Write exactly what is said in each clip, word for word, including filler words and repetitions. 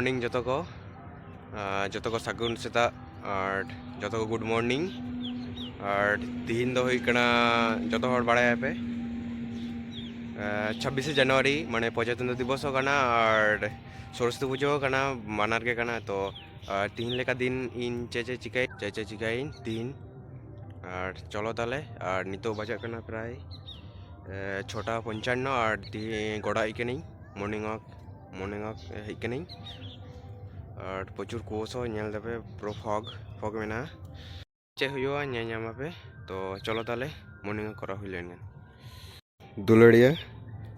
Morning ᱡᱚᱛᱚ ᱠᱚ, ᱟᱨ ᱡᱚᱛᱚ ᱠᱚ ᱥᱟᱹᱜᱩᱱ ᱥᱮᱛᱟᱜ, ᱟᱨ ᱡᱚᱛᱚ ᱠᱚ ᱜᱩᱰ ᱢᱚᱨᱱᱤᱝ᱾ ᱟᱨ ᱛᱤᱦᱤᱧ ᱫᱚ ᱦᱩᱭᱩᱜ ᱠᱟᱱᱟ, ᱡᱚᱛᱚ ᱦᱚᱲ ᱵᱟᱲᱟᱭᱟᱯᱮ, ᱪᱷᱟᱵᱵᱤᱥᱮ ᱡᱟᱱᱩᱣᱟᱨᱤ ᱢᱟᱱᱮ ᱯᱨᱚᱡᱟᱛᱚᱱᱛᱨᱚ ᱫᱤᱵᱚᱥ ᱦᱚᱸ ᱠᱟᱱᱟ ᱟᱨ ᱥᱚᱨᱚᱥᱚᱛᱤ ᱯᱩᱡᱟᱹ ᱦᱚᱸ ᱠᱟᱱᱟ, ᱵᱟᱱᱟᱨ ᱜᱮ ᱠᱟᱱᱟ᱾ ᱛᱚ ᱟᱨ ᱛᱤᱦᱤᱧ ᱞᱮᱠᱟ ᱫᱤᱱ ᱤᱧ ᱪᱮᱫ ᱪᱮᱫ ᱪᱤᱠᱟᱹᱭ ᱪᱮᱫ ᱪᱮᱫ ᱪᱤᱠᱟᱹᱭᱟᱹᱧ ᱛᱤᱦᱤᱧ᱾ ᱟᱨ ᱪᱚᱞᱚ ᱛᱟᱦᱞᱮ, ᱟᱨ ᱱᱤᱛᱚᱜ ᱵᱟᱡᱟᱜ ᱠᱟᱱᱟ ᱯᱨᱟᱭ ᱪᱷᱚᱴᱟ ᱯᱚᱧᱪᱟᱱᱱᱚ ᱟᱨ ᱛᱤᱦᱤᱧ ᱜᱚᱰᱟ ᱦᱮᱡ ᱠᱟᱹᱱᱟᱹᱧ, ᱢᱚᱨᱱᱤᱝ ᱣᱟᱠ ᱢᱚᱨᱱᱤᱝ ᱣᱟᱠ ᱦᱮᱡ ᱠᱟᱹᱱᱟᱹᱧ᱾ ᱟᱨ ᱯᱨᱚᱪᱩᱨ ᱠᱩᱣᱟᱹᱥᱟ ᱧᱮᱞ ᱫᱟᱯᱮ, ᱯᱩᱨᱟᱹ ᱯᱷᱚᱜ ᱯᱷᱚᱜ ᱢᱮᱱᱟᱜᱼᱟ᱾ ᱪᱮᱫ ᱦᱩᱭᱩᱜᱼᱟ ᱧᱮᱞ ᱧᱟᱢ ᱟᱯᱮ᱾ ᱛᱚ ᱪᱚᱞᱚ ᱛᱟᱦᱞᱮ ᱢᱚᱨᱱᱤᱝ ᱣᱟᱠ ᱠᱚᱨᱟᱣ ᱦᱩᱭ ᱞᱮᱱ ᱜᱮ᱾ ᱫᱩᱞᱟᱹᱲᱤᱭᱟᱹ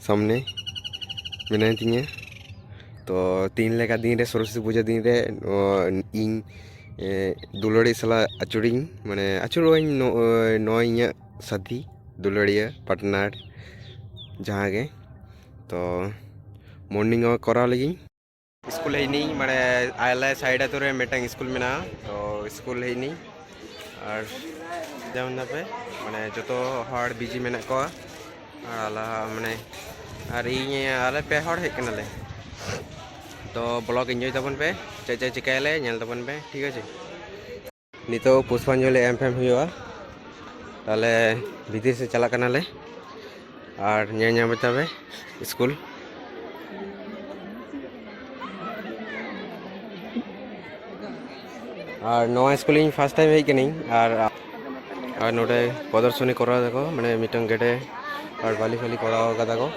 ᱥᱟᱢᱱᱮ ᱢᱮᱱᱟᱭ ᱛᱤᱧᱟᱹ᱾ ᱛᱚ ᱛᱤᱦᱤᱧ ᱞᱮᱠᱟ ᱫᱤᱱ ᱨᱮ, ᱥᱚᱨᱚᱥᱚᱛᱤ ᱯᱩᱡᱟᱹ ᱫᱤᱱ ᱨᱮ, ᱤᱧ ᱫᱩᱞᱟᱹᱲᱤᱭᱟᱹ ᱥᱟᱞᱟᱜ ᱟᱹᱪᱩᱨᱤᱧ ᱢᱟᱱᱮ ᱟᱹᱪᱩᱨᱚᱜ ᱟᱹᱧ᱾ ᱱᱚᱜᱼᱚᱭ ᱤᱧᱟᱹᱜ ᱥᱟᱛᱷᱤ, ᱫᱩᱞᱟᱹᱲᱤᱭᱟᱹ ᱯᱟᱨᱴᱱᱟᱨ ᱡᱟᱦᱟᱸ ᱜᱮ᱾ ᱛᱚ ᱢᱚᱨᱱᱤᱝ ᱣᱟᱠ ᱠᱚᱨᱟᱣ ᱞᱟᱹᱜᱤᱫ᱾ ᱥᱠᱩᱞ ᱦᱮᱡ ᱮᱱᱟᱹᱧ, ᱢᱟᱱᱮ ᱟᱞᱮ ᱥᱟᱭᱤᱰ ᱟᱹᱛᱩ ᱨᱮ ᱢᱤᱫᱴᱟᱝ ᱥᱠᱩᱞ ᱢᱮᱱᱟᱜᱼᱟ, ᱛᱚ ᱥᱠᱩᱞ ᱦᱮᱡ ᱮᱱᱟᱹᱧ᱾ ᱟᱨ ᱡᱮᱢᱚᱱ ᱫᱟᱯᱮ, ᱢᱟᱱᱮ ᱡᱚᱛᱚ ᱦᱚᱲ ᱵᱤᱡᱤ ᱢᱮᱱᱟᱜ ᱠᱚᱣᱟ᱾ ᱟᱨ ᱟᱞᱮ ᱢᱟᱱᱮ, ᱟᱨ ᱤᱧ, ᱟᱞᱮ ᱯᱮ ᱦᱚᱲ ᱦᱮᱡ ᱠᱟᱱᱟᱞᱮ᱾ ᱛᱚ ᱵᱞᱚᱜ ᱤᱱᱡᱚᱭ ᱛᱟᱵᱚᱱ ᱯᱮ, ᱪᱮᱫ ᱪᱮᱫ ᱪᱤᱠᱟᱹᱭᱟᱞᱮ ᱧᱮᱞ ᱛᱟᱵᱚᱱ ᱯᱮ, ᱴᱷᱤᱠ ᱟᱪᱷᱮ᱾ ᱱᱤᱛᱚᱜ ᱯᱩᱥᱯᱟᱧᱡᱚᱞᱤ ᱮᱢ ᱯᱷᱮᱢ ᱦᱩᱭᱩᱜᱼᱟ᱾ ᱛᱟᱦᱞᱮ ᱵᱷᱤᱛᱤᱨ ᱥᱮᱫ ᱪᱟᱞᱟᱜ ᱠᱟᱱᱟᱞᱮ ᱟᱨ ᱧᱮᱞ ᱧᱟᱢ ᱛᱟᱯᱮ ᱥᱠᱩᱞ᱾ ᱟᱨ ᱱᱚᱣᱟ ᱥᱠᱩᱞ ᱤᱧ ᱯᱷᱟᱥᱴ ᱴᱟᱭᱤᱢ ᱦᱮᱡ ᱠᱟᱹᱱᱟᱹᱧ᱾ ᱟᱨ ᱟᱨ ᱱᱚᱰᱮ ᱯᱨᱚᱫᱚᱨᱥᱚᱱᱤ ᱠᱚᱨᱟᱣ ᱫᱟᱠᱚ, ᱢᱟᱱᱮ ᱢᱤᱫᱴᱟᱝ ᱜᱮᱰᱮ ᱟᱨ ᱵᱟᱹᱞᱤ ᱯᱷᱟᱹᱞᱤ ᱠᱚᱨᱟᱣ ᱠᱟᱫᱟ ᱠᱚ᱾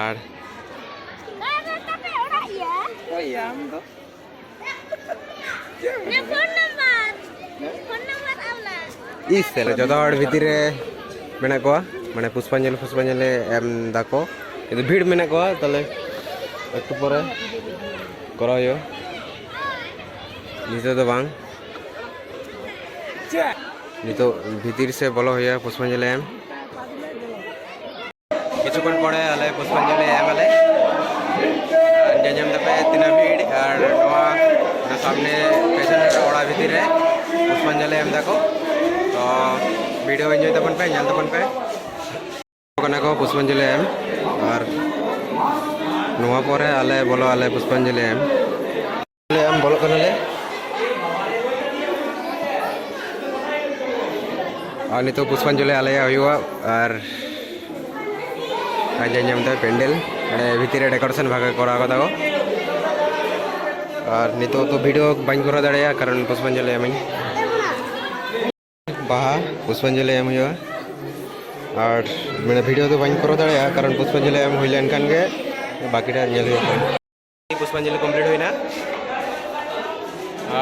ᱟᱨ ᱤᱥ ᱥᱮ ᱡᱚᱛᱚ ᱦᱚᱲ ᱵᱷᱤᱛᱤᱨ ᱨᱮ ᱢᱮᱱᱟᱜ ᱠᱚᱣᱟ, ᱢᱟᱱᱮ ᱯᱩᱥᱯᱟᱧᱡᱚᱞᱤ ᱯᱩᱥᱯᱟᱧᱡᱚᱞᱤ ᱮᱢ ᱫᱟᱠᱚ, ᱠᱤᱱᱛᱩ ᱵᱷᱤᱲ ᱢᱮᱱᱟᱜ ᱠᱚᱣᱟ᱾ ᱛᱟᱦᱞᱮ ᱮᱠᱴᱩ ᱯᱚᱨᱮ ᱠᱚᱨᱟᱣ ᱦᱩᱭᱩᱜᱼᱟ, ᱱᱤᱛᱚᱜ ᱫᱚ ᱵᱟᱝ᱾ ᱱᱤᱛᱚᱜ ᱵᱷᱤᱛᱤᱨ ᱥᱮ ᱵᱚᱞᱚ ᱦᱩᱭᱩᱜᱼᱟ ᱯᱩᱥᱯᱟᱧᱡᱚᱞᱤ ᱮᱢ᱾ ᱠᱤᱪᱷᱩ ᱠᱷᱚᱱ ᱯᱚᱨᱮ ᱟᱞᱮ ᱯᱩᱥᱯᱟᱧᱡᱚᱞᱤ ᱮᱢ ᱟᱞᱮ᱾ ᱟᱨ ᱧᱮᱞ ᱧᱟᱢ ᱫᱟᱯᱮ ᱛᱤᱱᱟᱹᱜ ᱵᱷᱤᱲ, ᱟᱨ ᱱᱚᱣᱟ ᱥᱟᱢᱱᱮ ᱯᱮᱥᱮᱱᱴ ᱚᱲᱟᱜ ᱵᱷᱤᱛᱤᱨ ᱨᱮ ᱯᱩᱥᱯᱟᱧᱡᱚᱞᱤ ᱮᱢ ᱫᱟᱠᱚ᱾ ᱛᱚ ᱵᱷᱤᱰᱤᱭᱳ ᱤᱱᱡᱚᱭ ᱛᱟᱵᱚᱱ ᱯᱮ, ᱧᱮᱞ ᱛᱟᱵᱚᱱ ᱯᱮ᱾ ᱠᱟᱱᱟ ᱠᱚ ᱯᱩᱥᱯᱟᱧᱡᱚᱞᱤ ᱮᱢ᱾ ᱟᱨ ᱱᱚᱣᱟ ᱯᱚᱨᱮ ᱟᱞᱮ ᱵᱚᱞᱚ ᱟᱞᱮ ᱯᱩᱥᱯᱟᱧᱡᱚᱞᱤ ᱮᱢ᱾ ᱟᱞᱮ ᱮᱢ ᱵᱚᱞᱚᱜ ᱠᱟᱱᱟᱞᱮ᱾ ᱟᱨ ᱱᱤᱛᱚᱜ ᱯᱩᱥᱯᱟᱧᱡᱚᱞᱤ ᱟᱞᱮᱭᱟᱜ ᱦᱩᱭᱩᱜᱼᱟ᱾ ᱟᱨ ᱟᱸᱡᱚᱢ ᱧᱟᱢ ᱫᱟ ᱯᱮᱱᱰᱮᱞ, ᱚᱸᱰᱮ ᱵᱷᱤᱛᱤᱨ ᱨᱮ ᱰᱮᱠᱳᱨᱮᱥᱚᱱ ᱵᱷᱟᱜᱮ ᱠᱚᱨᱟᱣ ᱠᱟᱫᱟ ᱠᱚ᱾ ᱟᱨ ᱱᱤᱛᱚᱜ ᱫᱚ ᱵᱷᱤᱰᱤᱭᱳ ᱵᱟᱹᱧ ᱠᱚᱨᱟᱣ ᱫᱟᱲᱮᱭᱟᱜᱼᱟ, ᱠᱟᱨᱚᱱ ᱯᱩᱥᱯᱟᱧᱡᱚᱞᱤ ᱮᱢᱟᱹᱧ᱾ ᱵᱟᱦᱟ ᱯᱩᱥᱯᱟᱧᱡᱚᱞᱤ ᱮᱢ ᱦᱩᱭᱩᱜᱼᱟ᱾ ᱟᱨ ᱢᱟᱱᱮ ᱵᱷᱤᱰᱤᱭᱳ ᱫᱚ ᱵᱟᱹᱧ ᱠᱚᱨᱟᱣ ᱫᱟᱲᱮᱭᱟᱜᱼᱟ, ᱠᱟᱨᱚᱱ ᱯᱩᱥᱯᱟᱧᱡᱚᱞᱤ ᱮᱢ ᱦᱩᱭ ᱞᱮᱱᱠᱷᱟᱱ ᱜᱮ ᱵᱟᱹᱠᱤᱴᱟ ᱧᱮᱞ ᱦᱩᱭᱩᱜᱼᱟ᱾ ᱯᱩᱥᱯᱟᱧᱡᱚᱞᱤ ᱠᱚᱢᱯᱞᱤᱴ ᱦᱩᱭᱱᱟ᱾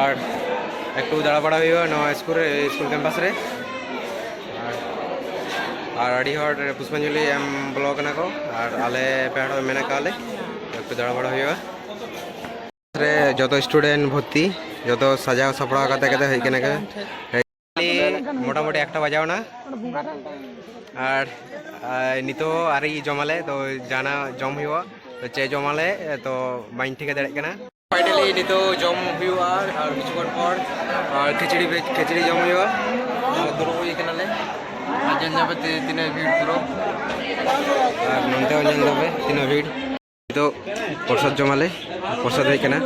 ᱟᱨ ᱮᱠᱴᱩ ᱫᱟᱬᱟ ᱵᱟᱲᱟ ᱦᱩᱭᱩᱜᱼᱟ ᱱᱚᱣᱟ ᱥᱠᱩᱞ ᱨᱮ, ᱥᱠᱩᱞ ᱠᱮᱢᱯᱟᱥ ᱨᱮ᱾ ᱟᱨ, ᱟᱨ ᱟᱹᱰᱤ ᱦᱚᱲ ᱯᱩᱥᱯᱟᱧᱡᱚᱞᱤ ᱮᱢ ᱵᱚᱞᱚ ᱠᱟᱱᱟ ᱠᱚ, ᱟᱨ ᱟᱞᱮ ᱯᱮ ᱦᱚᱲ ᱢᱮᱱᱟᱜ ᱠᱟᱜ ᱞᱮ, ᱮᱠᱴᱩ ᱫᱟᱬᱟ ᱵᱟᱲᱟ ᱦᱩᱭᱩᱜᱼᱟ᱾ ᱨᱮ ᱡᱚᱛᱚ ᱥᱴᱩᱰᱮᱱᱴ ᱵᱷᱚᱨᱛᱤ, ᱡᱚᱛᱚ ᱥᱟᱡᱟᱣ ᱥᱟᱯᱲᱟᱣ ᱠᱟᱛᱮ ᱠᱟᱛᱮ ᱦᱮᱡ ᱠᱟᱱᱟ ᱠᱚ᱾ ᱢᱚᱴᱟᱢᱩᱴᱤ ᱮᱠᱴᱟ ᱵᱟᱡᱟᱣ ᱮᱱᱟ᱾ ᱟᱨ, ᱟᱨ ᱱᱤᱛᱚᱜ ᱟᱹᱣᱨᱤ ᱡᱚᱢᱟᱞᱮ, ᱛᱚ ᱡᱟᱦᱟᱱᱟᱜ ᱡᱚᱢ ᱦᱩᱭᱩᱜᱼᱟ᱾ ᱛᱚ ᱪᱮᱫ ᱡᱚᱢᱟᱞᱮ, ᱛᱚ ᱵᱟᱹᱧ ᱴᱷᱤᱠᱟᱹ ᱫᱟᱲᱮᱭᱟᱜ ᱠᱟᱱᱟ᱾ ᱯᱷᱟᱭᱱᱟᱞᱤ ᱱᱤᱛᱚᱜ ᱡᱚᱢ ᱦᱩᱭᱩᱜᱼᱟ, ᱟᱨ ᱠᱤᱪᱷᱩ ᱠᱷᱚᱱ ᱯᱚᱨ ᱟᱨ ᱠᱷᱤᱪᱲᱤ ᱵᱷᱮᱡᱽ ᱠᱷᱤᱪᱲᱤ ᱡᱚᱢ ᱦᱩᱭᱩᱜᱼᱟ᱾ ᱟᱨ ᱫᱩᱲᱩᱵ ᱦᱩᱭ ᱠᱟᱱᱟᱞᱮ᱾ ᱟᱨ ᱧᱮᱞ ᱧᱟᱢ ᱯᱮ ᱛᱤ-, ᱛᱤᱱᱟᱹᱜ ᱵᱷᱤᱲ ᱯᱩᱨᱟᱹ᱾ ᱟᱨ ᱱᱚᱱᱛᱮ ᱦᱚᱸ ᱧᱮᱞ ᱧᱟᱢ ᱯᱮ ᱛᱤᱱᱟᱹᱜ ᱵᱷᱤᱲ᱾ ᱱᱤᱛᱚᱜ ᱯᱨᱚᱥᱟᱫ ᱡᱚᱢᱟᱞᱮ, ᱯᱨᱚᱥᱟᱫ ᱦᱮᱡ ᱠᱟᱱᱟ᱾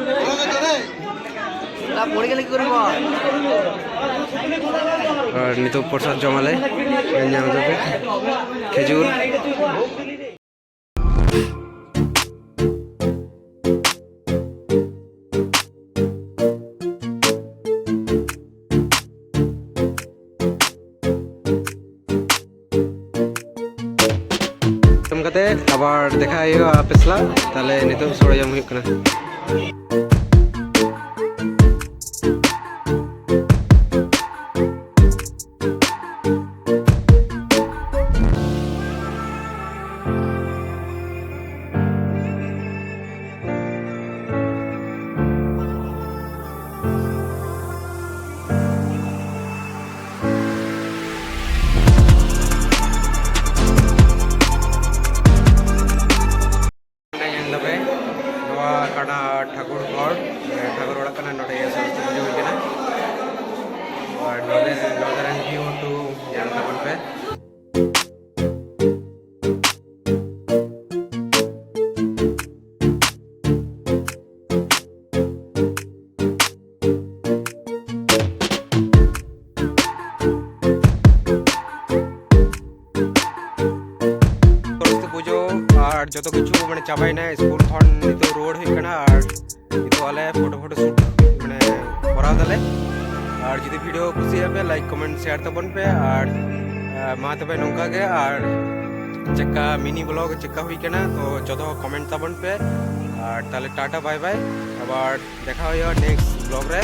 ᱟᱨ ᱱᱤᱛᱚᱜ ᱯᱨᱚᱥᱟᱫ ᱡᱚᱢᱟᱞᱮ, ᱧᱮᱞ ᱧᱟᱢ ᱫᱟᱯᱮ ᱠᱷᱮᱡᱩᱨ᱾ ᱡᱚᱢ ᱠᱟᱛᱮ ᱟᱵᱟᱨ ᱫᱮᱠᱷᱟ ᱦᱩᱭᱩᱜᱼᱟ ᱟᱯᱮ ᱥᱟᱞᱟᱜ᱾ ᱛᱟᱦᱞᱮ ᱱᱤᱛᱚᱜ ᱥᱳᱲᱮ ᱡᱚᱢ ᱦᱩᱭᱩᱜ ᱠᱟᱱᱟ᱾ ᱱᱚᱰᱮ ᱧᱮᱞ ᱫᱟᱯᱮ, ᱱᱚᱣᱟ ᱠᱟᱱᱟ ᱴᱷᱟᱹᱠᱩᱨ ᱦᱚᱲ, ᱴᱷᱟᱹᱠᱩᱨ ᱚᱲᱟᱜ ᱠᱟᱱᱟ, ᱱᱚᱰᱮ ᱜᱮ ᱥᱚᱨᱚᱥᱚᱛᱤ ᱯᱩᱡᱟᱹ ᱦᱩᱭ ᱠᱟᱱᱟ᱾ ᱟᱨ ᱱᱚᱰᱮ, ᱱᱚᱰᱮ ᱨᱮᱱ view ᱦᱚᱸ ᱧᱮᱞ ᱛᱟᱵᱚᱱ ᱯᱮ᱾ ᱪᱟᱵᱟᱭᱮᱱᱟ, ᱥᱠᱩᱞ ᱠᱷᱚᱱ ᱱᱤᱛᱚᱜ ᱨᱩᱣᱟᱹᱲ ᱦᱩᱭᱩᱜ ᱠᱟᱱᱟ᱾ ᱟᱨ ᱱᱤᱛᱚᱜ ᱟᱞᱮ ᱯᱷᱳᱴᱳ ᱯᱷᱳᱴᱳ ᱥᱩᱴ ᱢᱟᱱᱮ ᱠᱚᱨᱟᱣ ᱫᱟᱞᱮ᱾ ᱟᱨ ᱡᱩᱫᱤ ᱵᱷᱤᱰᱤᱭᱳ ᱠᱩᱥᱤᱭᱟᱜ ᱯᱮ, ᱞᱟᱭᱤᱠ, ᱠᱚᱢᱮᱱᱴ, ᱥᱮᱭᱟᱨ ᱛᱟᱵᱚᱱ ᱯᱮ᱾ ᱟᱨ ᱟᱨ ᱢᱟ ᱛᱚᱵᱮ ᱱᱚᱝᱠᱟ ᱜᱮ᱾ ᱟᱨ ᱪᱮᱠᱟ ᱢᱤᱱᱤ ᱵᱞᱚᱜ ᱪᱮᱠᱟ ᱦᱩᱭ ᱠᱟᱱᱟ, ᱛᱚ ᱡᱚᱛᱚ ᱠᱚᱢᱮᱱᱴ ᱛᱟᱵᱚᱱ ᱯᱮ᱾ ᱟᱨ ᱛᱟᱦᱞᱮ ᱴᱟᱴᱟ ᱵᱟᱭ ᱵᱟᱭ, ᱟᱵᱟᱨ ᱫᱮᱠᱷᱟ ᱦᱩᱭᱩᱜᱼᱟ ᱱᱮᱠᱥᱴ ᱵᱞᱚᱜ ᱨᱮ᱾